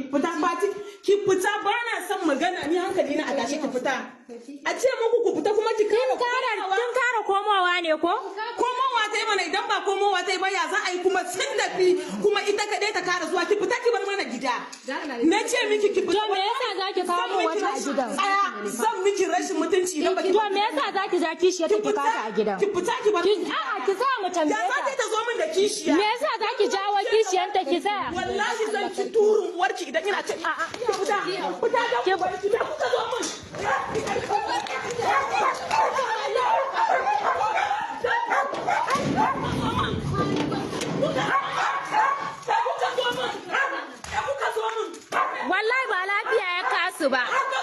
Fita Fati, ki fita, ba na son magana, ni hankali na a tashi, ki fita. A ce muku ku fita kuma ki kara Kara, kin kara komowa ne ko? Komowa ta yi mana. Idan ba komowa ta yi ba, ya za a yi? Kuma sun tafi, kuma ita kaɗai ta kara zuwa. Ki fita ki bar mana gida. Na ce miki ki fita. To me yasa zaki kawo Zan min miki wata a rashin- gidan? Tsaya, zan miki rashin mutunci idan baki. To me yasa zaki ja kishiyar Ki ta ki fita kata a gidan? Ki fita ki bar. Ki a'a, ki sa mu Ya tambaye za ta ta. yi ta zo min da kishiya? Me yasa zaki jawo kishiyanta ki tsaya? Wallahi zan ci turin uwarki idan ina ce a'a. Ki fita, fita da uwarki. Me kuka zo min? Kuka zo min? Kuka zo min? Wallahi ba lafiya ya kasu ba. Haka